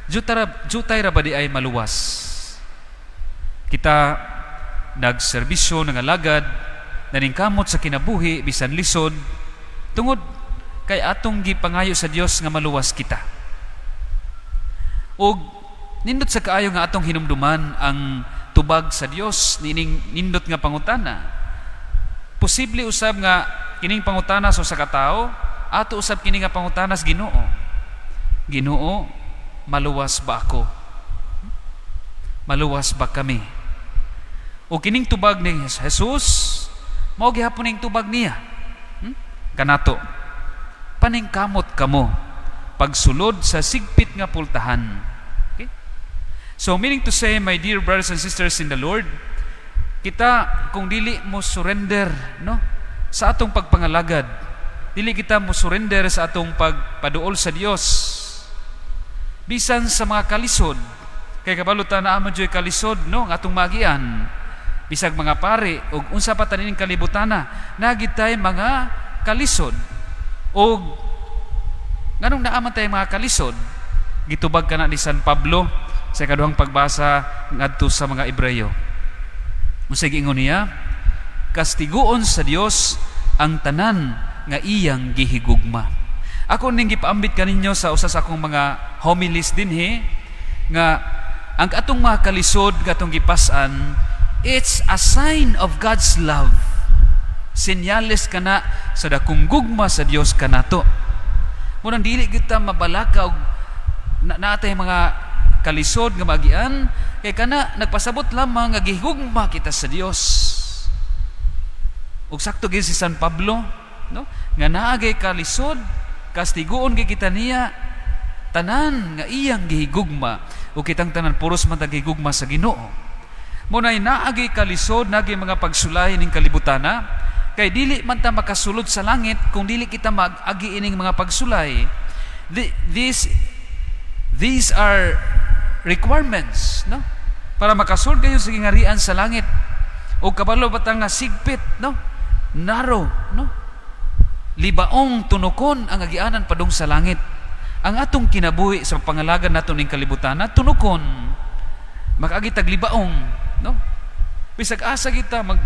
Jutay ra ba diay maluwas? Kita nagserbisyo, nangalagad, naningkamot sa kinabuhi bisan lisod, tungod kay atong gipangayo sa Dios nga maluwas kita. Og nindot sa kaayo nga atong hinumduman ang tubag sa Dios niining nindot nga pangutana. Posible usab nga kining pangutana sa usa ka tawo, ato usab kini nga pangutana sa Ginoo. "Ginoo, maluwas ba ako? Maluwas ba kami?" O kining tubag ni Jesus, mao gihapon ning tubag niya. Kanato. "Paningkamot kamo pagsulod sa sigpit nga pultahan." Okay? So meaning to say, my dear brothers and sisters in the Lord, kita kung dili mo surrender, no, sa atong pagpangalagad, dili kita mo surrender sa atong pagpaduol sa Dios. Bisan sa mga kalisod, kay kabalo ta naa man juy kalisod, no, ang atong maagian. Bisag mga pari ug unsa pa taning kalibutana, naa gitay mga kalisod. Og nganong naa man tay mga kalisod? Gitubag kana ni San Pablo sa ikaduhang pagbasa ngadto sa mga Ebreyo. Unsay giingon niya? "Kastiguon sa Dios ang tanan nga iyang gihigugma." Ako ning gipaambit kaninyo sa usa sa akong mga homilies dinhi nga ang atong mga kalisod nga atong gipas-an, it's a sign of God's love. Senyales kana sa dakong gugma sa Dios kanato. Munang dili kita mabalaka og na natay mga kalisod nga maagian kay kana nagpasabot lamang nga gihugma kita sa Dios. Ug sakto gyud si San Pablo, no, nga naagay kalisod, kastiguon gyud kita niya tanan nga iyang gihigugma, ug kitang tanan puros man ta gihigugma sa Ginoo. Mo nay naagay kalisod, naagay mga pagsulay ning kalibutana, kay dili man ta makasulod sa langit kung dili kita mag-agi ining mga pagsulay. These are requirements, no, para makasulod kayo sa gingarian sa langit. O kabalo ba ta nga sigpit, no, narrow, no, libaong, tunukon ang agianan padung sa langit? Ang atong kinabuhi sa pangalagan nato ning kalibutan, tunukon, makaagi tag libaong, no. Bisag asa kita mag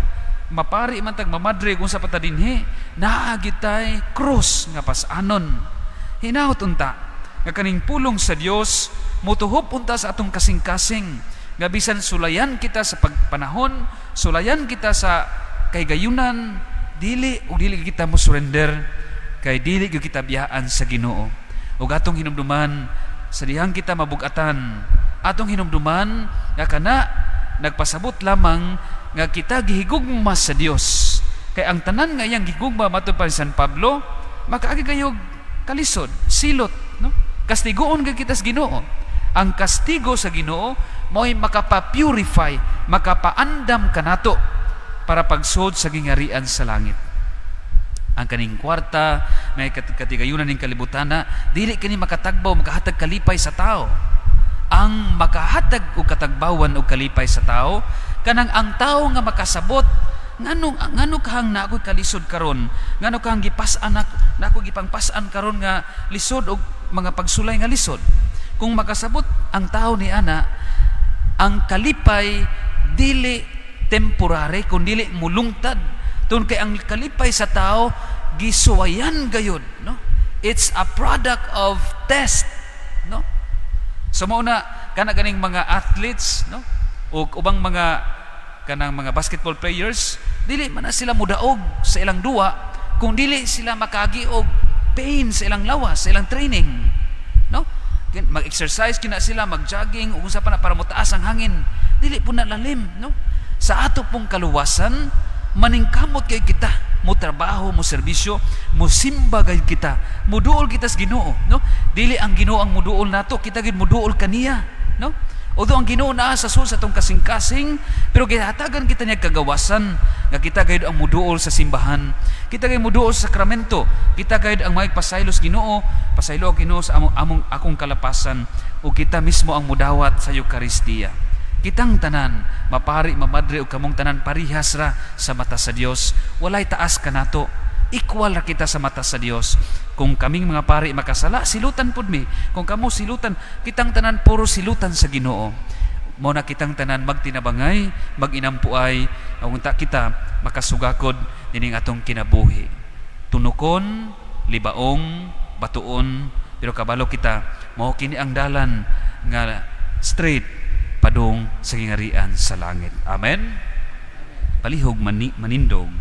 mapari man tag mamadre kung sa pa ta dinhi, naa gitay krus nga pas-anon. Hinaot unta nga kaning pulong sa Dios mutuhop unta sa atong kasing-kasing, nga bisan sulayan kita sa pagpanahon, sulayan kita sa kaygayunan, dili ug dili kita mo surrender kay dili gyud kita biyaan sa Ginoo. Ug atong hinumduman sa dihang kita mabugatan, atong hinumduman nga kana nagpasabot lamang nga kita gihigugma sa Dios, kay ang tanan nga iyang gihigugma, matud pa ni San Pablo, makaagi kayog kalisod, silot, no. Kastiguon kay kita sa Ginoo. Ang kastigo sa Ginoo mao'y makapa-purify, makapaandam kanato para pagsud sa gingarian sa langit. Ang kaning kwarta, may katigayunan ning kalibutana, dili kini makatagbaw, makahatag kalipay sa tao. Ang makahatag og katagbawan og kalipay sa tao, kanang ang tao nga makasabot ngano ngano kahang na ako'y kalisod karon, ngano kahang gipas-an na ako, gipangpas-an karon nga lisod og mga pagsulay nga lisod. Kung makasabot ang tao ni ana, ang kalipay dili temporary kun dili mulungtad, tungod kay ang kalipay sa tao gisuwayan gayud, no. It's a product of test, no. So mao na kana ganing mga athletes, no, o ubang mga kanang mga basketball players, dili man na sila mudaog sa ilang duwa kung dili sila makaagi og pain sa ilang lawas, sa ilang training, no. Mag-exercise kina sila, mag-jogging ug unsa pa na para motaas ang hangin. Dili po na lalim, no. Sa ato pong kaluwasan, maningkamot kay kita, mo trabaho, mo serbisyo, mo simba gayud kita, muduol kita sa Ginoo, no. Dili ang Ginoo ang muduol nato, kita gid muduol kaniya, no. Although ang Ginoo naa sa sul sa atong kasing-kasing, pero gihatagan kita niya kagawasan nga kita gayud ang muduol sa simbahan. Kita gayud muduol sa sakramento. Kita gayud ang magpasaylo sa Ginoo, pasaylo ang Ginoo sa among, among akong kalapasan, ug kita mismo ang mudawat sa Eukaristiya. Kitang tanan, mapari, mamadre ug kamong tanan, parihas ra sa mata sa Dios. Walay taas kanato. Equal ra kita sa mata sa Dios. Kung kaming mga pari makasala, silutan pud mi. Kung kamo silutan, kitang tanan puro silutan sa Ginoo. Mao na kitang tanan magtinabangay, maginampuay, unta kita makasugakod nining atong kinabuhi. Tunukon, libaong, batuon, pero kabalo kita mao kini ang dalan nga straight padung sa gingarian sa langit. Amen. Palihog manindog.